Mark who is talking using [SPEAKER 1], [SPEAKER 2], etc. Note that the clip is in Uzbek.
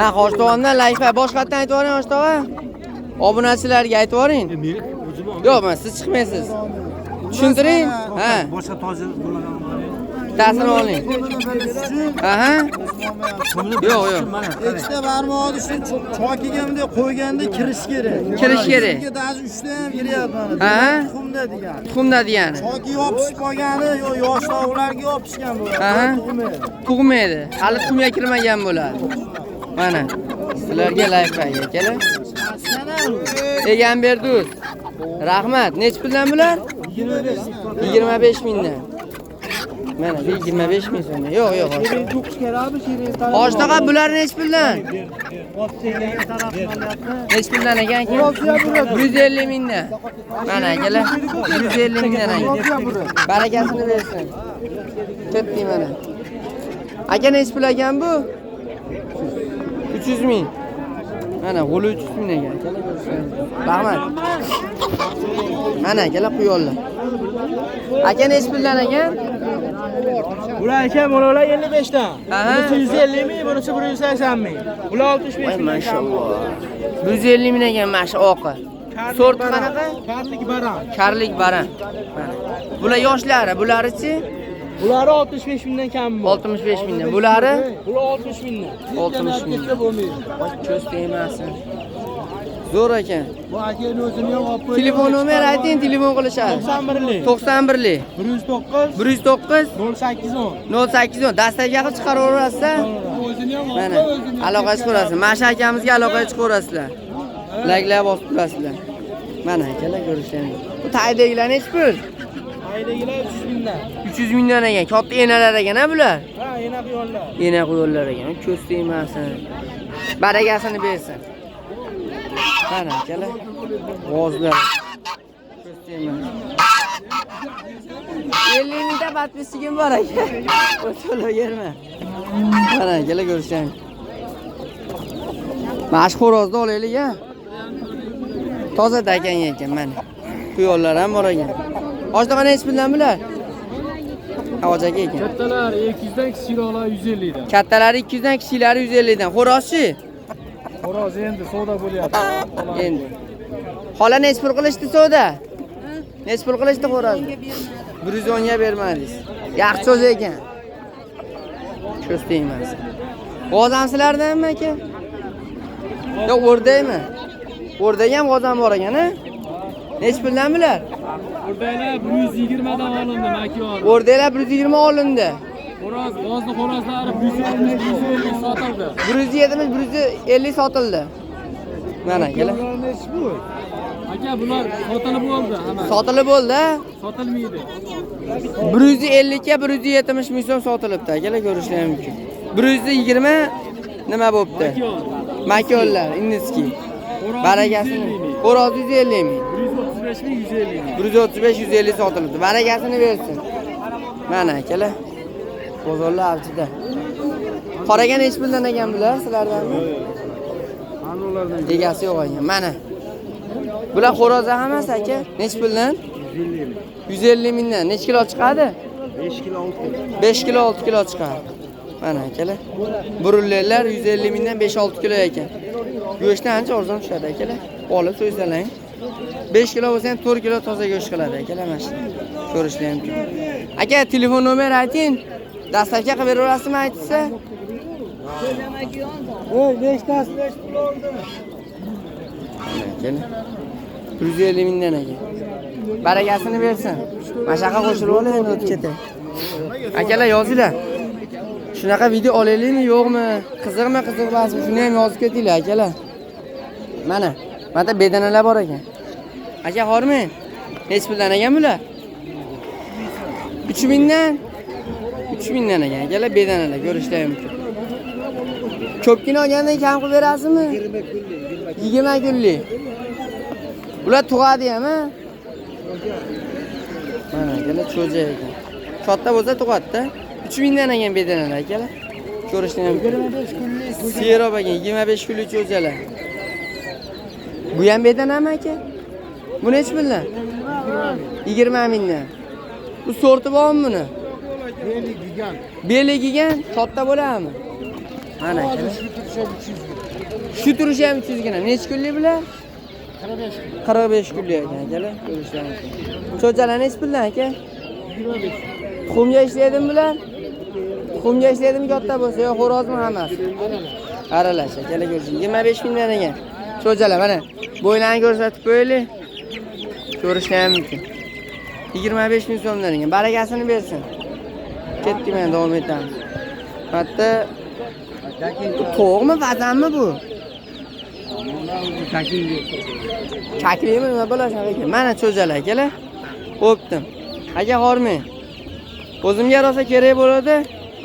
[SPEAKER 1] Ha, Qo'shtog'ondan layfa boshqatdan aytib yuboring, Qo'shtog'a. Obunachilarga aytib yuboring. Yo'q, mana siz chiqmaysiz. Tushuntiring. Ha,
[SPEAKER 2] Boshqa tojir bo'lmagan.
[SPEAKER 1] Bittasini oling. Aha. Yo'q, yo'q.
[SPEAKER 3] Ikkita barmog'ini shu chokiga bunday qo'yganda kirish kerak.
[SPEAKER 1] Kirish kerak.
[SPEAKER 3] Bizga даже uchta ham kiryapti mana.
[SPEAKER 1] Ha?
[SPEAKER 3] Tuxumda degani.
[SPEAKER 1] Tuxumda degani.
[SPEAKER 3] Choki yopishib qolgani yo yosh tovuqlarga yopishgan bo'ladi.
[SPEAKER 1] Aha.
[SPEAKER 3] Tuxumi.
[SPEAKER 1] Tug'maydi. Hali tuxumga kirmagan bo'ladi. Mana sizlarga layfa akalar. Egamberduz. Rahmat. Nechi puldan bular? 25 mingdan. Mana 25 ming so'mdan. Yo'q, yo'q. Oshtaqa bular nechi puldan? Nechi puldan ekan aka? 150 mingdan. Mana akalar, 150 mingdan aka. Barakasini bersin. Ketdik mana. Aka nechi pul ekan bu? 300 ming. Mana g'uli 300 ming ekan. Akalar ko'rishgan. Rahmat. Mana akalar quyonlar. Aka nechi puldan ekan?
[SPEAKER 2] Bular aka, bular 55 dan.
[SPEAKER 1] Aha.
[SPEAKER 2] Bunisi 150 ming, bunisi 180 ming. Bular 65 ming.
[SPEAKER 1] Mashalloh. 150 ming ekan mana shu oqi. Sorti qanaqa?
[SPEAKER 2] Karlik baran.
[SPEAKER 1] Karlik baran. Mana. Bular yoshlari, bularichi?
[SPEAKER 2] Bulari 65 mingdan kam bu.
[SPEAKER 1] 65 mingdan. Bulari?
[SPEAKER 2] Bular 60 mingdan.
[SPEAKER 1] 60 ming. Voy, ko'z tegmasin. Zo'r ekan.
[SPEAKER 3] Bu akani o'zini ham olib qo'ying.
[SPEAKER 1] Telefon nomer ayting, telefon qilishadi.
[SPEAKER 2] 91lik.
[SPEAKER 1] 91lik
[SPEAKER 2] 109
[SPEAKER 1] 109
[SPEAKER 2] 0810.
[SPEAKER 1] 0810 dastavka qilib chiqaraverasiz.
[SPEAKER 3] O'zini ham
[SPEAKER 1] Mana aloqa chiqarasiz. Mana shu akamizga aloqa chiqarasizlar. Layklar bosib turasizlar. Mana akalar ko'rishamiz. Bu taydagilar nechi pul?
[SPEAKER 2] Aydagilar 300 mingdan.
[SPEAKER 1] 300 mingdan ekan. Katta enalar ekan ha bular?
[SPEAKER 2] Ha, ena quyonlar.
[SPEAKER 1] Ena quyonlar ekan. Ko'z tegmasin. Barakasini bersin. Mana akalar. G'ozlar. Ko'z tegmasin. 50 mingta подписчигim bor aka. To'laverma. Mana akalar ko'rishamiz. Mana shu xo'rozni olaylik ha. Toza dakan ekan mana. Quyonlar ham bor ekan. Oshtaqa nechi puldan bular? Hoji aka ekan.
[SPEAKER 4] Kattalari 200 dan, kichikroqlari 150 dan.
[SPEAKER 1] Kattalari 200 dan, kichiklari 150 dan. Xo'rozchi?
[SPEAKER 4] Xo'roz endi savdo bo'lyapti.
[SPEAKER 1] Endi. Xola nechi pul qilishdi savdo? Nechi pul qilishdi xo'rozni? 110 ga bermadingiz. Yaxshi so'z ekan. Ko'z tegmasin. G'oz ham sizlardanmi aka? Yo'q, o'rdakmi? O'rdak ham g'oz ham bor ekan, a? Nechi puldan bular?
[SPEAKER 4] O'rdaklar 120 dan olindi, makiyon.
[SPEAKER 1] O'rdaklar 120 olindi.
[SPEAKER 4] Xo'roz, g'ozni xo'rozlari 170, 150 sotildi.
[SPEAKER 1] 170, 150 sotildi. Mana akalar.
[SPEAKER 4] Aka, bular sotilib bo'ldi hammasi.
[SPEAKER 1] Sotilib bo'ldi, a?
[SPEAKER 4] Sotilmaydi.
[SPEAKER 1] 150 ga 170 ming so'm sotilibdi akalar, ko'rishlar mumkin. 120 nima bo'pti? Makonlar, inniski.
[SPEAKER 4] Xo'roz
[SPEAKER 1] Barakasini.
[SPEAKER 4] 150 ming.
[SPEAKER 1] Xo'roz 150 ming.
[SPEAKER 4] 135 ming, 150 ming.
[SPEAKER 1] 135 150 sotilibdi. Barakasini bersin. Mana akalar. Bozorlar avjida. Qoraga nechi puldan ekan bular sizlardanmi? Egasi yo'q ekan. Mana. Bular xo'roz hammasi aka. Nechi puldan? 150 mingdan. Nechi kilo chiqadi?
[SPEAKER 3] 5 kilo 6 kilo.
[SPEAKER 1] 5 kilo 6 kilo chiqadi. Mana akalar. Burunlilar 150 mingdan 5-6 kilo ekan. Go'shtdan ancha arzon tushadi akalar. Olib so'ysalang. 5 kilo bo'lsa ham 4 kilo toza go'sht qiladi akalar mana shu. Ko'rishlar mumkin. Aka, telefon nomer ayting. Dastavka qilib beraverasizmi aytsa?
[SPEAKER 3] Ey, nechtasi nech pul oldi?
[SPEAKER 1] Mana akalar. 150 mingdan ekan. Barakasini bersin. Mashaqa qo'shilib olay endi o'tib ketay. Akalar yozinglar. Shunaqa video olaylikmi, yo'qmi? Qiziqmi, qiziq emasmi? Shuni ham yozib ketinglar akalar. Mana, mana bedanalar bor ekan. Aka hormang. Nechi puldan ekan bular? 3000 dan. 3000 dan ekan akalar bedanalar ko'rishlar mumkin. Ko'pgina olgandan kam qilib berasizmi? 20 kunlik. Bular tug'adi ham, ha? Mana akalar cho'ja ekan. Katta bo'lsa tug'adi-da. 3000 dan ekan bedanalar akalar. Ko'rishlar mumkin.
[SPEAKER 3] 25 kunlik.
[SPEAKER 1] Serob ekan, 25 kunlik cho'jalar. Bu ham bedanami aka? Bu nechi puldan? 20 mingdan. Bu sorti bormi buni?
[SPEAKER 3] Beli gigant.
[SPEAKER 1] Beli gigant katta bo'ladimi? Mana akalar.
[SPEAKER 3] Shu turishi ham 300 gram.
[SPEAKER 1] Shu turishi ham 300 gram. Necha kunlik bular?
[SPEAKER 3] 45 kunlik.
[SPEAKER 1] 45 kunlik ekan akalar. Ko'rishlari mumkin. Cho'chalar nechi puldan aka?
[SPEAKER 3] 25.
[SPEAKER 1] Tuxumga ishlaydimi bular? Tuxumga ishlaydimi katta bo'lsa yo xo'rozmi hammasi? Aralash akalar ko'rishing. 25 mingdan ekan. Cho'chalar mana bo'ylarini ko'rsatib qo'yaylik. Ko'rishlar ham mumkin. 25 ming so'mdan ekan. Barakasini bersin. Ketdik mana davom etamiz. Hatta bu to'g'mi, fazanmi bu? Chaklimi nima bo'lar shunaqa ekan. Mana cho'jalar akalar. O'pdim. Aka hormang. O'zimga rosa kerak bo'ladi.